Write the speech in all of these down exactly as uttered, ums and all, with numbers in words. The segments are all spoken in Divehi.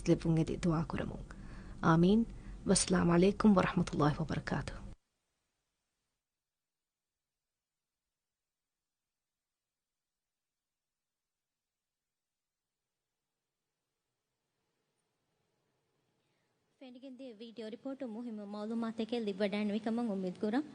ލެއްވުން އެދި ދުޢާ ކުރަމުން. އާމީން. ވައްސަލާމް ޢަލައިކުމް ވަރަޙްމަތުﷲި ވަބަރަކާތުހު. ފެނިގެންދިޔަ ވީޑިއޯ ރިޕޯޓު މުހިއްމު މައުލޫމާތެކެއް ލިބިވަޑައިނުވިކަމަށް އުއްމީދުކުރަން.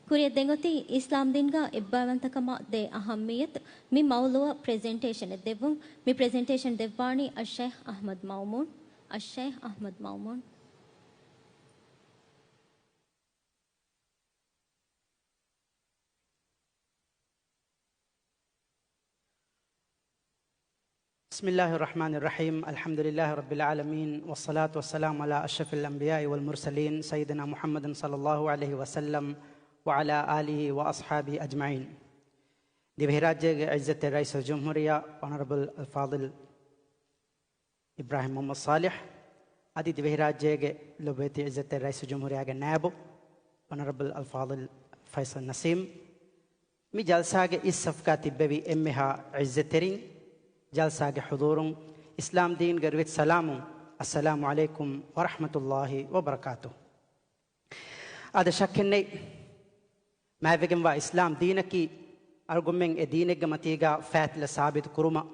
ކުރިއަށް ދެން އޮތީ އިސްލާމް ދީންގަ އެއްބައިވަންތަކަމާ ދޭ އަހައްމިއްޔަތު މި މައުޟޫޢަށް ޕްރެޒެންޓޭޝަނެއް ދެއްވުން. މި ޕްރެޒެންޓޭޝަން ދެއްވާނީ އައްޝައިޚް އަޙްމަދު މައުމޫން. އައްޝައިޚް އަޙްމަދު މައުމޫން. بسم الله الرحمن الرحيم. الحمد لله رب العالمين، والصلاة والسلام على أشرف الأنبياء والمرسلين، سيدنا محمد صلى الله عليه وسلم، وعلى آله وأصحابه أجمعين. ދިވެހިރާއްޖޭގެ ޢިއްޒަތްތެރި ރައީސުލްޖުމްހޫރިއްޔާ، އޮނަރަބަލް އަލްފާޟިލް އިބްރާހިމް މުޙައްމަދު ޞާލިޙް، އަދި ދިވެހިރާއްޖޭގެ ލޮބުވެތި ޢިއްޒަތްތެރި ރައީސުލްޖުމްހޫރިއްޔާގެ ނާއިބު، އޮނަރަބަލް އަލްފާޟިލް ފައިޞަލް ނަސީމް، މި ޖަލްސާގެ އިސް ސަފުގާ ތިއްބެވި އެންމެހާ ޢިއްޒަތްތެރިން، ޖަލްސާގެ ޙުޟޫރުން، އިސްލާމް ދީންގެ ރުވެތި ސަލާމުން، އައްސަލާމު ޢަލައިކުމް ވަރަޙްމަތުﷲި ވަބަރަކާތުހު. އާދެ، ޝައްކެއްނެތް، މާތްވެގެންވާ އިސްލާމް ދީނަކީ އަޅުގަނޑުމެން އެ ދީނެއްގެ މަތީގަ ފާތިލަ ސާބިތު ކުރުމަށް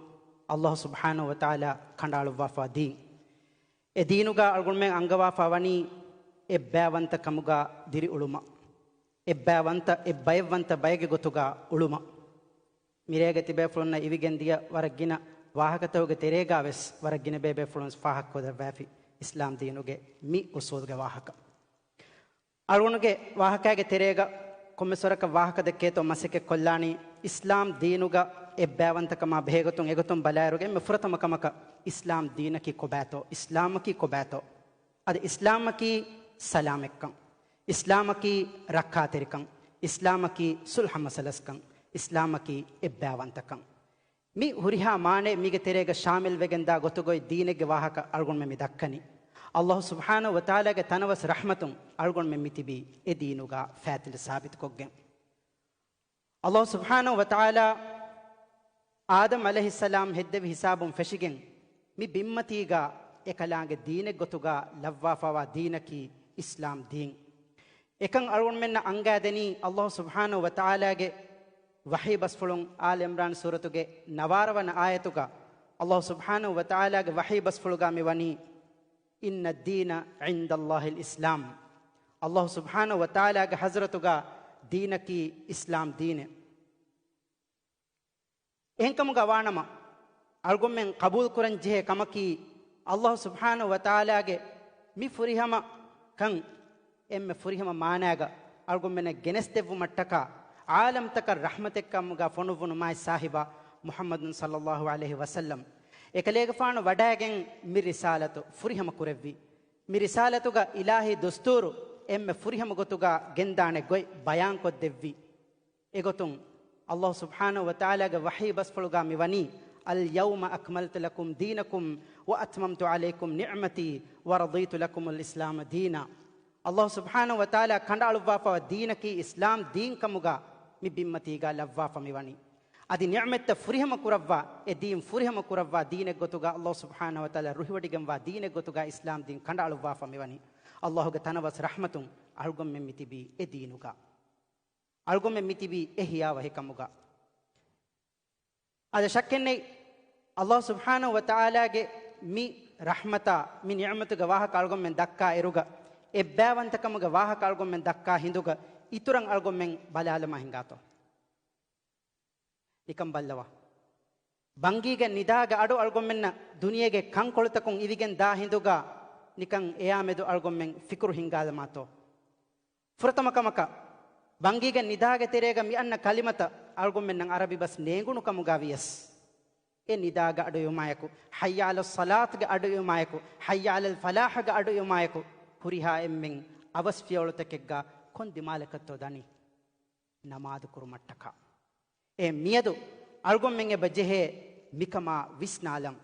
ﷲ ސުބްޙާނަހޫ ވަތަޢާލާ ކަނޑައަޅުއްވާފަވާ ދީން. އެ ދީނުގަ އަޅުގަނޑުމެން އަންގަވާފަ ވަނީ އެއްބައިވަންތަކަމުގަ ދިރިއުޅުމަށް، އެއްބައިވަންތަ، އެއްބައެއްވަންތަ ބައެއްގެ ގޮތުގަ އުޅުމަށް. މިރޭގަ ތިބޭފުޅުންނަށް އިވިގެން ދިޔަ ވަރަށް ގިނަ ވާހަކަތަކުގެ ތެރޭގަ ވެސް ވަރަށް ގިނަ ބޭބޭފުޅުން ފާހަގަކޮށްދެއްވާފި އިސްލާމް ދީނުގެ މި އުޞޫލުގެ ވާހަކަ. އަޅުގަނޑުގެ ވާހަކައިގެ ތެރޭގަ ކޮންމެސް ވަރަކަށް ވާހަކަ ދެއްކޭތޯ މަސައްކަތް ކޮށްލާނީ، އިސްލާމް ދީނުގަ އެއްބައިވަންތަކަމާ ބެހޭގޮތުން އެގޮތުން ބަލާއިރުގަ އެންމެ ފުރަތަމަ ކަމަކަށް އިސްލާމް ދީނަކީ ކޮބާތޯ؟ އިސްލާމަކީ ކޮބާތޯ؟ އަދި އިސްލާމަކީ ސަލާމަތްކަން، އިސްލާމަކީ ރައްކާތެރިކަން، އިސްލާމަކީ ޞުލްޙަ މަސަލަސްކަން، އިސްލާމަކީ އެއްބައިވަންތަކަން. މި ހުރިހާ މާނައެއް މީގެ ތެރޭގަ ޝާމިލްވެގެންދާ ގޮތުގައި ދީނެއްގެ ވާހަކަ އަޅުގަނޑުމެން މި ދައްކަނީ. ﷲ ސުބްޙާނަހޫ ވަތަޢާލާގެ ތަނަވަސް ރަޙްމަތުން އަޅުގަނޑުމެން މިތިބީ އެ ދީނުގަ ފާތިލަ ސާބިތުކޮށްގެން. ﷲ ސުބްޙާނަހޫ ވަތަޢާލާ އާދަމް ޢަލައިހިއްސަލާމް ހެއްދެވި ހިސާބުން ފެށިގެން، މި ބިންމަތީގަ އެކަލާނގެ ދީނެއްގޮތުގަ ލައްވާފަވާ ދީނަކީ އިސްލާމް ދީން. އެކަން އަޅުގަނޑުމެންނަށް އަންގާދެނީ ﷲ ސުބްޙާނަހޫ ވަތަޢާލާގެ ވަޙީ ބަސްފުޅުން، އާލު ޢިމްރާން ސޫރަތުގެ ނަވާރަ ވަނަ އާޔަތުގަ ﷲ ސުބްޙާނަހޫ ވަތަޢާލާގެ ވަޙީ ބަސްފުޅުގަ މި ވަނީ، إن الدين عند الله الإسلام. ﷲ ސުބްޙާނަހޫ ވަތަޢާލާގެ ޙަޟްރަތުގަ ދީނަކީ އިސްލާމް ދީނެއް. އެހެންކަމުގަ ވާނަމަ، އަޅުގަނޑުމެން ޤަބޫލުކުރަން ޖެހޭ ކަމަކީ، ﷲ ސުބްޙާނަހޫ ވަތަޢާލާގެ މި ފުރިހަމަ ކަން އެންމެ ފުރިހަމަ މާނާގަ އަޅުގަނޑުމެންނަށް ގެނެސްދެއްވުމަށްޓަކާ، ޢާލަމްތަކަށް ރަޙްމަތެއްކަމުގަ ފޮނުއްވުނު މާތް ޞާޙިބާ މުޙައްމަދު ޞައްލައްލާހު ޢަލައިހި ވަސައްލަމް އެކަލޭގެފާނު ވަޑައިގެން މި ރިސާލަތު ފުރިހަމަ ކުރެއްވި. މި ރިސާލަތުގަ އިލާހީ ދުސްތޫރު އެންމެ ފުރިހަމަ ގޮތުގަ ގެންދާނެ ގޮތް ބަޔާންކޮށްދެއްވި. އެގޮތުން، ﷲ ސުބްޙާނަހޫ ވަތަޢާލާގެ ވަޙީ ބަސްފުޅުގަ މި ވަނީ، اليوم أكملت لكم دينكم وأتممت عليكم نعمتي ورضيت لكم الإسلام دينا. ﷲ ސުބްޙާނަހޫ ވަތަޢާލާ ކަނޑައަޅުއްވާފަވާ ދީނަކީ އިސްލާމް ދީން ކަމުގަ މި ބިންމަތީގަ ލައްވާފަ މި ވަނީ. އަދި ނިޢުމަތްތައް ފުރިހަމަ ކުރައްވާ، އެ ދީން ފުރިހަމަ ކުރައްވާ ދީނެއްގޮތުގަ ﷲ ސުބްޙާނަހޫ ވަތަޢާލާ ރުހިވޮޑިގެންވާ ދީނެއްގޮތުގަ އިސްލާމް ދީން ކަނޑައަޅުއްވާފަ މި ވަނީ. ﷲގެ ތަނަވަސް ރަޙްމަތުން އަޅުގަނޑުމެން މި ތިބީ އެ ދީނުގަ. އަޅުގަނޑުމެން މި ތިބީ އެ ހިޔާވަހިކަމުގަ. އަދި ޝައްކެއްނެތް، ﷲ ސުބްޙާނަހޫ ވަތަޢާލާގެ މި ރަޙްމަތާ، މި ނިޢުމަތުގެ ވާހަކަ އަޅުގަނޑުމެން ދައްކާ އިރުގަ، އެއްބައިވަންތަކަމުގެ ވާހަކަ އަޅުގަނޑުމެން ދައްކާ ހިނދުގަ، އިތުރަށް އަޅުގަނޑުމެން ބަލާލަމާ ހިނގާތޯ؟ ނިކަން ބައްލަވާ. ބަންގީގެ ނިދާގެ އަޑު އަޅުގަނޑުމެންނަށް ދުނިޔޭގެ ކަންކޮޅުތަކުން އިވިގެން ދާ ހިނދުގަ، ނިކަން އެޔާމެދު އަޅުގަނޑުމެން ފިކުރު ހިންގާލަމާތޯ؟ ފުރަތަމަ ކަމަކަށް، ބަންގީގެ ނިދާގެ ތެރޭގަ މި އަންނަ ކަލިމަތައް އަޅުގަނޑުމެންނަށް ޢަރަބި ބަސް ނޭނގުނު ކަމުގަ ވިޔަސް، އެ ނިދާގެ އަޑު އިވުމާއެކު، ޙައްޔަ ޢަލައްޞަލާތުގެ އަޑު އިވުމާއެކު، ޙައްޔަ ޢަލަލް ފަލާޙުގެ އަޑު އިވުމާއެކު، ހުރިހާ އެންމެން އަވަސް ފިޔަވަޅުތަކެއްގަ ކޮން ދިމާލަކަށްތޯ ދަނީ؟ ނަމާދު ކުރުމަށްޓަކާ. އެ މިއަދު އަޅުގަނޑުމެން އެބަ ޖެހޭ މިކަމާ ވިސްނާލަން.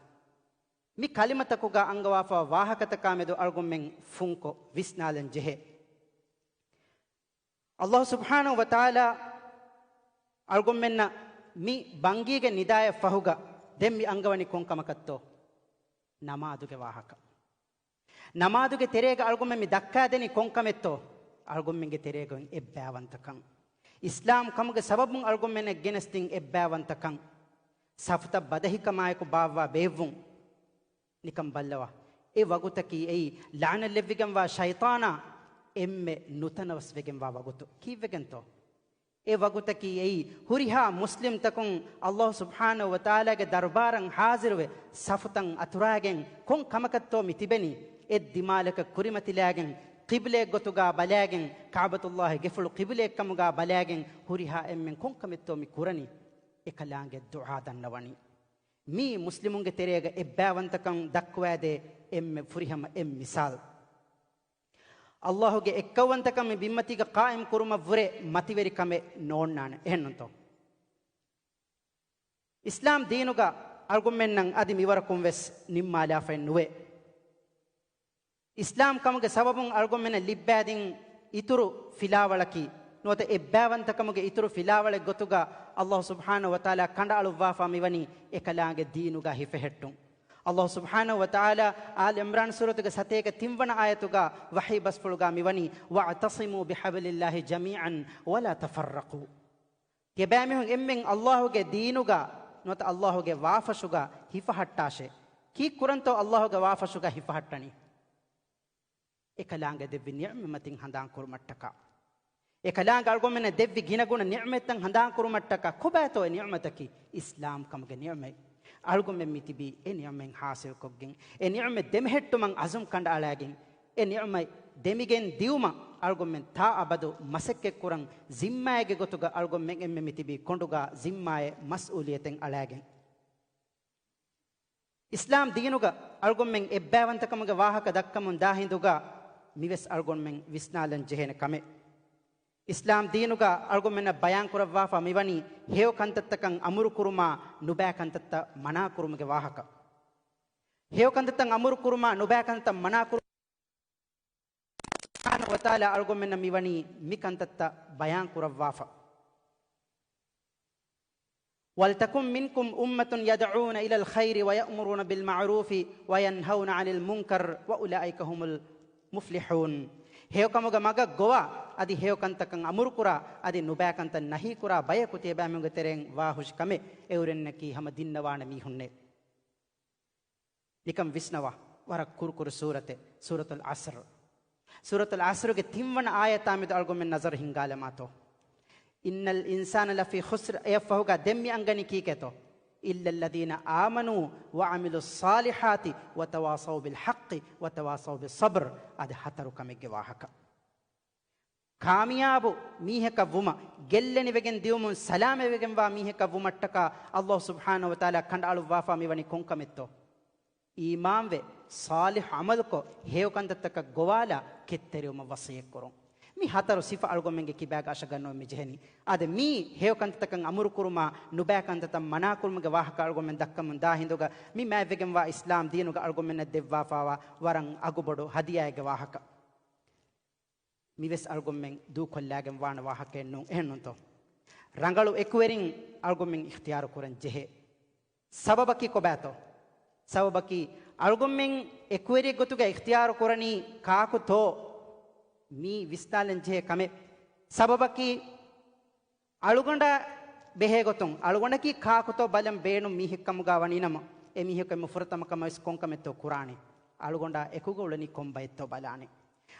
މި ކަލިމަތަކުގަ އަންގަވާފަ ވާހަކަތަކާ މެދު އަޅުގަނޑުމެން ފުންކޮށް ވިސްނާލަން ޖެހޭ. ﷲ ސުބްޙާނަހޫ ވަތަޢާލާ އަޅުގަނޑުމެންނަށް މި ބަންގީގެ ނިދާޔަށް ފަހުގަ ދެން މި އަންގަވަނީ ކޮން ކަމަކަށްތޯ؟ ނަމާދުގެ ވާހަކަ. ނަމާދުގެ ތެރޭގަ އަޅުގަނޑުމެން މި ދައްކާދެނީ ކޮން ކަމެއްތޯ؟ އަޅުގަނޑުމެންގެ ތެރޭގައި އެއްބައިވަންތަކަން. އިސްލާމް ކަމުގެ ސަބަބުން އަޅުގަނޑުމެންނަށް ގެނެސްދިން އެއްބައިވަންތަކަން. ސަފުތައް ބަދަހިކަމާއެކު ބާއްވާ ބޭއްވުން. ނިކަން ބައްލަވާ. އެ ވަގުތަކީ އެއީ ލަޢުނަތްލެއްވިގެންވާ ޝައިޠާނާ އެންމެ ނުތަނަވަސްވެގެންވާ ވަގުތު. ކީއްވެގެންތޯ؟ އެ ވަގުތަކީ އެއީ ހުރިހާ މުސްލިމްތަކުން ﷲ ސުބްޙާނަހޫ ވަތަޢާލާގެ ދަރުބާރަށް ޙާޟިރުވެ، ސަފުތައް އަތުރާގެން ކޮން ކަމަކަށްތޯ މި ތިބެނީ؟ އެއް ދިމާލަކަށް ކުރިމަތިލާގެން، ޤިބްލައެއްގޮތުގަ ބަލާގެން، ކަޢުބަތުﷲގެ ގެފުޅު ޤިބްލައެއްކަމުގަ ބަލާގެން ހުރިހާ އެންމެން ކޮން ކަމެއްތޯ މި ކުރަނީ؟ އެކަލާނގެ ދުޢާ ދަންނަވަނީ. މީ މުސްލިމުންގެ ތެރޭގަ އެއްބައިވަންތަކަން ދައްކުވާދޭ އެންމެ ފުރިހަމަ އެއް މިސާލް. ﷲގެ އެއްކައުވަންތަކަން މި ބިންމަތީގަ ޤާއިމްކުރުމަށްވުރެ މަތިވެރިކަމެއް ނޯންނާނެ. އެހެންނޫންތޯ؟ އިސްލާމް ދީނުގަ އަޅުގަނޑުމެންނަށް އަދި މިވަރަކުން ވެސް ނިންމާލާފައެއް ނުވޭ. އިސްލާމް ކަމުގެ ސަބަބުން އަޅުގަނޑުމެންނަށް ލިއްބައިދިން އިތުރު ފިލާވަޅަކީ، ނުވަތަ އެއްބައިވަންތަކަމުގެ އިތުރު ފިލާވަޅެއް ގޮތުގަ ﷲ ސުބްޙާނަހޫ ވަތަޢާލާ ކަނޑައަޅުއްވާފަ މިވަނީ އެކަލާނގެ ދީނުގަ ހިފެހެއްޓުން. ﷲ ސުބްޙާނަހޫ ވަތަޢާލާ އާލު ޢިމްރާން ސޫރަތުގެ ސަތޭކަ ތިންވަނަ އާޔަތުގަ ވަޙީ ބަސްފުޅުގަ މިވަނީ، "وَاعْتَصِمُوا بِحَبْلِ اللَّهِ جَمِيعًا وَلَا تَفَرَّقُوا." ތިޔަބައިމީހުން އެންމެން ﷲގެ ދީނުގަ ނުވަތަ ﷲގެ ވާފަށުގަ ހިފަހައްޓާށޭ. ކީއްކުރަންތޯ ﷲގެ ވާފަށުގަ ހިފަހައްޓަނީ؟ އެކަލާނގެ ދެއްވި ނިޢުމަތް މަތިން ހަނދާންކުރުމަށްޓަކާ. އެކަލާނގެ އަޅުގަނޑުމެންނަށް ދެއްވި ގިނަގުނަ ނިޢުމަތްތައް ހަނދާންކުރުމަށްޓަކާ. ކޮބާތޯ އެ ނިޢުމަތަކީ؟ އިސްލާމް ކަމުގެ ނިޢުމަތް. އަޅުގަނޑުމެން މިތިބީ އެ ނިޢުމަތް ޙާޞިލްކޮށްގެން، އެ ނިޢުމަތް ދެމެހެއްޓުމަށް ޢަޒުމް ކަނޑައަޅާގެން، އެ ނިޢުމަތް ދެމިގެން ދިއުމަށް އަޅުގަނޑުމެން ތާއަބަދު މަސައްކަތްކުރަން، ޒިންމާއެއްގެ ގޮތުގަ އަޅުގަނޑުމެން އެންމެ މިތިބީ ކޮނޑުގަ ޒިންމާއެއް މަސްއޫލިއްޔަތެއް އަޅާގެން. އިސްލާމް ދީނުގަ އަޅުގަނޑުމެން އެއްބައިވަންތަކަމުގެ ވާހަކަ ދައްކަމުން ދާ ހިނދުގަ މިވެސް އަޅުގަނޑުމެން ވިސްނާލަން ޖެހޭނެ ކަމެއް. އިސްލާމް ދީނުގަ އަޅުގަނޑުމެންނަށް ބަޔާންކުރައްވާފަ މިވަނީ ހެޔޮ ކަންތައްތަކަށް އަމުރުކުރުމާ ނުބައި ކަންތައްތައް މަނާކުރުމުގެ ވާހަކަ. ހެޔޮ ކަންތައްތައް އަމުރުކުރުމާ ނުބައި ކަންތައް މަނާކުރު ސުބްޙާނަހޫ ވަތަޢާލާ އަޅުގަނޑުމެންނަށް މިވަނީ މި ކަންތައްތައް ބަޔާން ކުރައްވާފަ. وَلْتَكُنْ مِنْكُمْ أُمَّةٌ يَدْعُونَ إِلَى الْخَيْرِ وَيَأْمُرُونَ بِالْمَعْرُوفِ وَيَنْهَوْنَ عَنِ الْمُنْكَرِ وَأُولَٰئِكَ هُمُ الْمُفْلِحُونَ. ހެޔޮކަމުގެ މަގަށް ގޮވާ، އަދި ހެޔޮ ކަންތަކަށް އަމުރުކުރާ، އަދި ނުބައި ކަންތައް ނަހީކުރާ ބަޔަކު ތިޔަބައިމީހުންގެ ތެރެއިން ވާ ހުށި ކަމެއް އެއުރެންނަކީ ހަމަ ދިންނަވާނެ މީހުންނޭ. ނިކަން ވިސްނަވާ، ވަރަށް ކުރުކުރު ސޫރަތެއް، ސޫރަތުލް ޢަޞްރު. ސޫރަތުލް ޢަޞްރުގެ ތިންވަނަ އާޔަތާމެދު އަޅުގަނޑުމެން ނަޒަރު ހިންގާލަމާތޯ. إِنَّ الْإِنسَانَ لَفِي خُسْرٍ، އެއަށްފަހުގަ ދެން މި އަންގަނީ ކީކޭތޯ؟ إِلَّا الَّذِينَ آمَنُوا وَعَمِلُوا الصَّالِحَاتِ وَتَوَاصَوْا بِالْحَقِّ وَتَوَاصَوْا بِالصَّبْرِ. އަދި ހަތަރު ކަމެއްގެ ވާހަކަ. ކާމިޔާބު މީހަކަށް ވުމަށް، ގެއްލެނިވެގެން ދިއުމުން ސަލާމަތްވެގެންވާ މީހަކަށް ވުމަށްޓަކާ ﷲ ސުބްޙާނަހޫ ވަތަޢާލާ ކަނޑައަޅުއްވާފާ މިވަނީ ކޮންކަމެއްތޯ؟ އީމާންވެ، ޞާލިޙު ޢަމަލުކޮށް، ހެޔޮ ކަންތައްތަކަށް ގޮވާލާ، ކެތްތެރިވުމަށް ވަޞިއްޔަތްކުރުން. މި ހަތަރު ސިފަ އަޅުގަނޑުމެންގެ ކިބާގަ އަށަގަންނަވަން މި ޖެހެނީ. އާދެ، މީ ހެޔޮ ކަންތައްތަކަށް އަމުރުކުރުމާ، ނުބައި ކަންތައްތައް މަނާކުރުމުގެ ވާހަކަ އަޅުގަނޑުމެން ދައްކަމުން ދާ ހިނދުގަ، މި މާތްވެގެންވާ އިސްލާމް ދީނުގަ އަޅުގަނޑުމެންނަށް ދެއްވާފާވާ ވަރަށް އަގުބޮޑު ހަދިޔާއެއްގެ ވާހަކަ. މިވެސް އަޅުގަނޑުމެން ދޫކޮށްލާގެން ވާނެ ވާހަކައެއް ނޫން. އެހެންނޫންތޯ؟ ރަނގަޅު އެކުވެރިން އަޅުގަނޑުމެން އިޚްތިޔާރު ކުރަން ޖެހޭ. ސަބަބަކީ ކޮބާތޯ؟ ސަބަބަކީ އަޅުގަނޑުމެން އެކުވެރިއެއްގޮތުގަ އިޚްތިޔާރު ކުރަނީ ކާކުތޯ؟ މީ ވިސްނާލަން ޖެހޭ ކަމެއް. ސަބަބަކީ އަޅުގަނޑާ ބެހޭގޮތުން، އަޅުގަނޑަކީ ކާކުތޯ ބަލަން ބޭނުން މީހެއްކަމުގަ ވަނީނަމަ، އެ މީހަކު އެންމެ ފުރަތަމަ ކަމަށް ވެސް ކޮންކަމެއްތޯ ކުރާނީ؟ އަޅުގަނޑާ އެކުގަ އުޅެނީ ކޮން ބައެއްތޯ ބަލާނީ.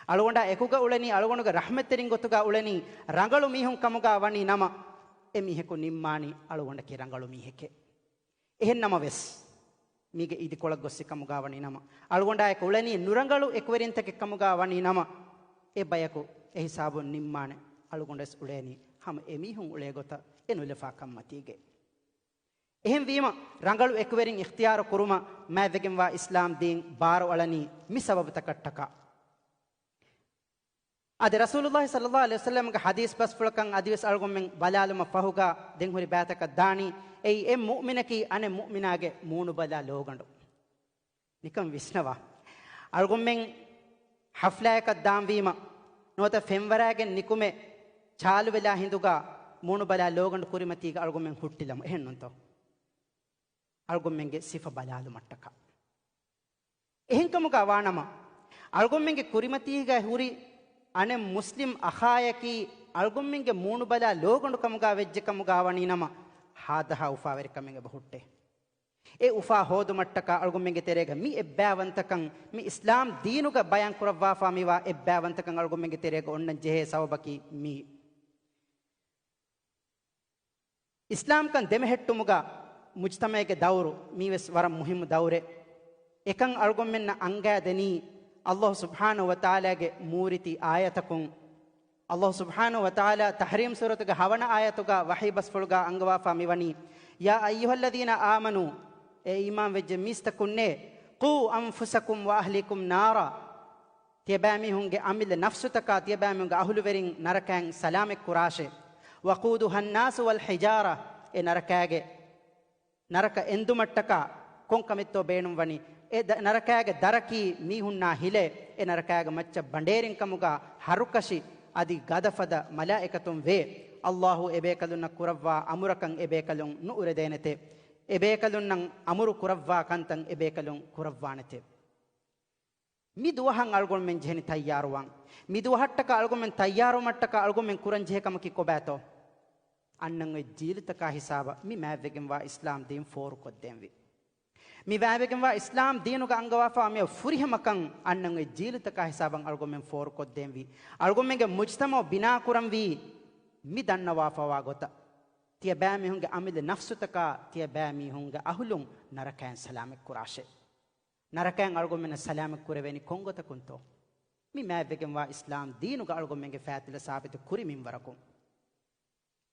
އަޅުގަނޑާ އެކުގަ އުޅެނީ، އަޅުގަނޑުގެ ރަޙްމަތްތެރިން ގޮތުގަ އުޅެނީ ރަނގަޅު މީހުން ކަމުގަ ވަނީ ނަމަ، އެ މީހަކު ނިންމާނީ އަޅުގަނޑަކީ ރަނގަޅު މީހެކޭ. އެހެން ނަމަވެސް، މީގެ އިދިކޮޅަށް ގޮއްސި ކަމުގަ ވަނީ ނަމަ، އަޅުގަނޑާއެކު އުޅެނީ ނުރަނގަޅު އެކުވެރިންތަކެއް ކަމުގަ ވަނީ ނަމަ، އެ ބަޔަކު އެ ހިސާބުން ނިންމާނެ، އަޅުގަނޑުވެސް އުޅޭނީ ހަމަ އެމީހުން އުޅޭ ގޮތަށް އެ ނުލަފާ ކަންމަތީގައި. އެހެންވީމަ، ރަނގަޅު އެކުވެރިން އިޚްތިޔާރު ކުރުމަށް މާތްވެގެންވާ އިސްލާމް ދީން ބާރުއަޅަނީ މި ސަބަބުތަކަށްޓަކާ. އަދި ރަސޫލުﷲ ޞައްލަﷲ ޢަލައިހި ވަސައްލަމްގެ ޙަދީޘް ބަސްފުޅަކަށް އަދިވެސް އަޅުގަނޑުމެން ބަލާލުމަށް ފަހުގަ ދެން ހުރި ބައިތަކަށް ދާނީ، އެއީ އެއް މުއުމިނަކީ އަނެއް މުއުމިނާގެ މޫނުބަލާ ލޯގަނޑު. ނިކަން ވިސްނަވާ. އަޅުގަނޑުމެން ޙަފްލާއަކަށް ދާންވީމަ، ނުވަތަ ފެންވަރާގެން ނިކުމެ ޗާލުވެލާ ހިނދުގަ މޫނުބަލާ ލޯގަނޑު ކުރިމަތީގަ އަޅުގަނޑުމެން ހުއްޓިލަމު. އެހެންނޫންތޯ؟ އަޅުގަނޑުމެންގެ ސިފަ ބަލާލުމަށްޓަކާ. އެހެންކަމުގަ ވާނަމަ، އަޅުގަނޑުމެންގެ ކުރިމަތީގަ ހުރި އަނެއް މުސްލިމް އަޚާޔަކީ އަޅުގަނޑުމެންގެ މޫނުބަލާ ލޯގަނޑު ކަމުގަ ވެއްޖެ ކަމުގަ ވަނީ ނަމަ، ހާދަހާ އުފާވެރިކަމެއް އެބަ ހުއްޓޭ. އެ އުފާ ހޯދުމަށްޓަކާ އަޅުގަނޑުމެންގެ ތެރޭގަ މި އެއްބައިވަންތަކަން، މި އިސްލާމް ދީނުގަ ބަޔާން ކުރައްވާފާ މިވާ އެއްބައިވަންތަކަން އަޅުގަނޑުމެންގެ ތެރޭގަ އޮންނަން ޖެހޭ ސަބަބަކީ މި. އިސްލާމްކަން ދެމެހެއްޓުމުގަ މުޖްތަމަޢެއްގެ ދައުރު މީވެސް ވަރަށް މުހިއްމު ދައުރެއް. އެކަން އަޅުގަނޑުމެންނަށް އަންގާދެނީ ﷲ ސުބްޙާނަހޫ ވަތަޢާލާގެ މޫރިތި އާޔަތަކުން. ﷲ ސުބްޙާނަހޫ ވަތަޢާލާ ތަޙްރީމް ސޫރަތުގެ ހަވަނަ އާޔަތުގަ ވަޙީ ބަސްފުޅުގަ އަންގަވާފާ މިވަނީ، يا أيها الذين آمنوا، އޭ އީމާންވެއްޖެ މީސްތަކުންނޭ، قوا أنفسكم وأهليكم نارا، ތިޔަބައިމީހުންގެ އަމިއްލަ ނަފްސުތަކާ ތިޔަބައިމީހުންގެ އަހުލުވެރިން ނަރަކައިން ސަލާމަތްކުރާށޭ. وقودها الناس والحجارة، އެ ނަރަކައިގެ، ނަރަކަ އެންދުމަށްޓަކާ ކޮންކަމެއްތޯ ބޭނުންވަނީ؟ އެ ދަ-، ނަރަކައިގެ ދަރަކީ މީހުންނާ ހިލޭ. އެ ނަރަކައިގެ މައްޗަށް ބަނޑޭރިންކަމުގަ ހަރުކަށި އަދި ގަދަފަދަ މަލާއިކަތުން ވޭ. ﷲ އެބޭކަލުންނަށް ކުރައްވާ އަމުރަކަށް އެބޭކަލުން ނުއުރެދޭނެތެ. އެބޭކަލުންނަށް އަމުރު ކުރައްވާ ކަންތައް އެބޭކަލުން ކުރައްވާނެތެ. މި ދުވަހަށް އަޅުގަނޑުމެން ޖެހެނީ ތައްޔާރުވާން. މި ދުވަހަށްޓަކާ އަޅުގަނޑުމެން ތައްޔާރުވުމަށްޓަކާ އަޅުގަނޑުމެން ކުރަން ޖެހޭ ކަމަކީ ކޮބާތޯ؟ އަންނަން އޮތް ޖީލުތަކާ ހިސާބަށް މި މާތްވެގެންވާ އިސްލާމް ދީން ފޯރުކޮށްދޭންވީ. މި މާތްވެގެންވާ އިސްލާމް ދީނުގަ އަންގަވާފައިވާ މި ފުރިހަމަކަން އަންނަން އޮތް ޖީލުތަކާ ހިސާބަށް އަޅުގަނޑުމެން ފޯރުކޮށްދޭންވީ. އަޅުގަނޑުމެންގެ މުޖްތަމަޢު ބިނާކުރަންވީ މި ދަންނަވާފައިވާ ގޮތަށް. ތިޔަބައިމީހުންގެ އަމިއްލަ ނަފްސުތަކާ ތިޔަބައިމީހުންގެ އަހުލުން ނަރަކައިން ސަލާމަތްކުރާށޭ. ނަރަކައިން އަޅުގަނޑުމެންނަށް ސަލާމަތް ކުރެވޭނީ ކޮންގޮތަކުންތޯ؟ މި މާތްވެގެންވާ އިސްލާމް ދީނުގަ އަޅުގަނޑުމެންގެ ފާތިލަ ސާބިތު ކުރި މިންވަރަކުން.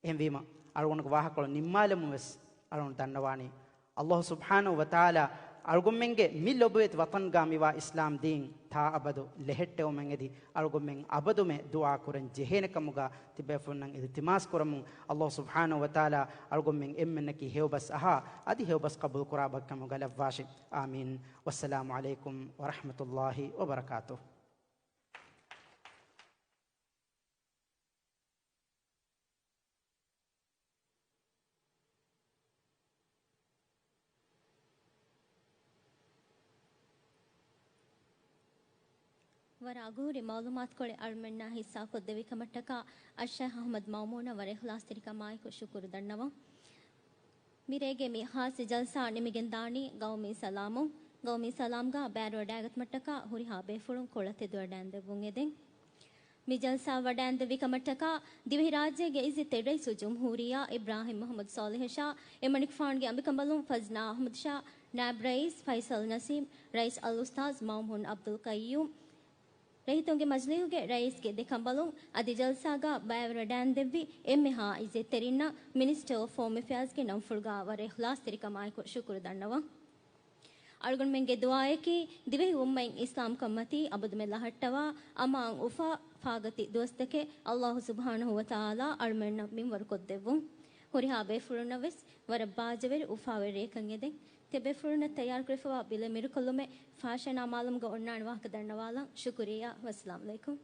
އެހެންވީމަ، އަޅުގަނޑުގެ ވާހަކަކޮޅު ނިންމާލަމުން ވެސް އަޅުގަނޑު ދަންނަވާނީ، ﷲ ސުބްޙާނަހޫ ވަތަޢާލާ އަޅުގަނޑުމެންގެ މި ލޮބުވެތި ވަޠަންގަ މިވާ އިސްލާމް ދީން ތާއަބަދު ލެހެއްޓެވުމަށް އެދި، އަޅުގަނޑުމެން އަބަދުމެ ދުޢާ ކުރަން ޖެހޭނެ ކަމުގަ ތިބޭފުޅުންނަށް އިލްތިމާސް ކުރަމުން، ﷲ ސުބްޙާނަހޫ ވަތަޢާލާ އަޅުގަނޑުމެން އެންމެންނަކީ ހެޔޮބަސް އަހާ، އަދި ހެޔޮބަސް ޤަބޫލުކުރާ ބައެއްކަމުގަ ލައްވާށި. އާމީން. ވައްސަލާމު ޢަލައިކުމް ވަރަޙްމަތުﷲި ވަބަރަކާތުހު. ވަރަށް އަގުހުރި މަޢުލޫމާތުކޮޅެއް އަޅުމެންނާ ހިއްސާކޮށްދެއްވި ކަމަށްޓަކާ އައްޝައިޚް އަޙްމަދު މައުމޫނަށް ވަރަށް އިޚްލާޞްތެރިކަމާއެކު ޝުކުރު ދަންނަވަން. މިރޭގެ މި ޚާއްޞަ ޖަލްސާ ނިމިގެންދާނީ ގައުމީ ސަލާމުން. ގައުމީ ސަލާމްގަ ބައިވެރިވަޑައިގަތުމަށްޓަކާ ހުރިހާ ބޭފުޅުން ކޮޅަށް ތެދުވަޑައިން ދެއްވުން އެދެން. މި ޖަލްސާ ވަޑައިން ދެއްވި ކަމަށްޓަކާ ދިވެހިރާއްޖޭގެ އިއްޒަތްތެރި ރައީސުލްޖުމްހޫރިއްޔާ އިބްރާހިމް މުޙައްމަދު ޞާލިޙަށާ، އެމަނިކުފާނުގެ އަނބިކަނބަލުން ފަޒްނާ އަޙްމަދުށާ، ނާއިބު ރައީސް ފައިސަލް ނަސީމް، ރައީސް އަލްއުސްތާޛް މައުމޫން ޢަބްދުލް ޤައްޔޫމް، ރައްޔިތުންގެ މަޖިލީހުގެ ރައީސްގެ ދެ ކަނބަލުން އަދި ޖަލްސާގަ ބައިވެރިވަޑައިން ދެއްވި އެންމެހާ އިއްޒަތްތެރިންނަށް މިނިސްޓަރ އޮފް ހޯމް އެފެއާޒްގެ ނަންފުޅުގަ ވަރަށް އިޚްލާޞްތެރިކަމާއެކު ޝުކުރު ދަންނަވަން. އަޅުގަނޑުމެންގެ ދުޢާއަކީ، ދިވެހި އުއްމަތް އިސްލާމްކަންމަތީ އަބަދުމެ ލަހައްޓަވާ، އަމާން އުފާ ފާގަތި ދުވަސްތަކެއް ﷲ ސުބްޙާނަހޫ ވަތަޢާލާ އަޅުމެންނަށް މިންވަރުކޮށްދެއްވުން. ހުރިހާ ބޭފުޅުންނަށް ވެސް ވަރަށް ބާއްޖަވެރި އުފާވެރި ރެއެއްކަން އެދެން. ތިޔަބޭފުޅުންނަށް ތައްޔާރުކުރެފަވާ ބިލެއް މިރުކޮށްލުމެއް ފާށާނާ މާލަމުގަ އޮންނާނެ ވާހަކަ ދަންނަވާލަން. ޝުކުރިއްޔާ. ވައްސަލާމު ޢަލައިކުމް.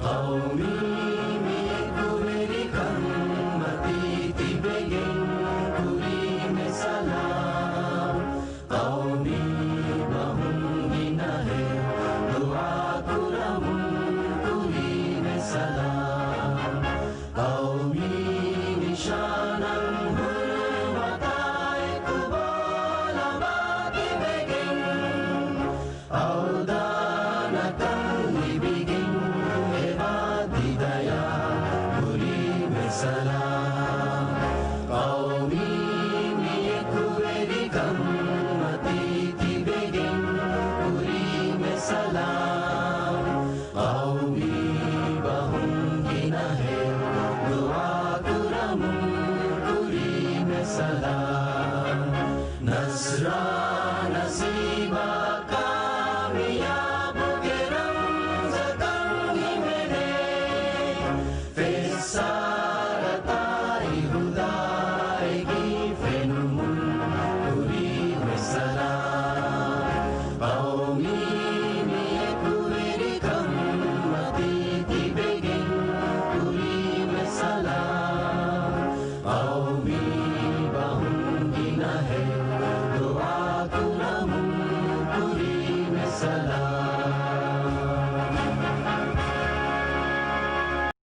ޤައުމީ މި އެކުވެރިކަންމަތީ ތިބެގެން ކުރީމެ ސަލާމް. ޤައުމީ ބަހުން ގިނަހެއް ދުޢާ ކުރަމުން ކުރީމެ ސަލާމް. ޤައުމީ ނިޝާނަށް ހުރި ވަތާއެކު ބޯލަމާ ތިބެގެން، އަވްދާނަކަން ލިބިގެން އެބާ ތިދަޔާ ކުރީމެ ސަލާމް. ޤައުމީ މި އެކުވެރިކަންމަތީ ތިބެގެން ކުރީމެ ސަލާމް. ޤައުމީ ބަހުން ގިނަހެއް ދުޢާ ކުރަމުން ކުރީމެ ސަލާމް. ނަޞްރާ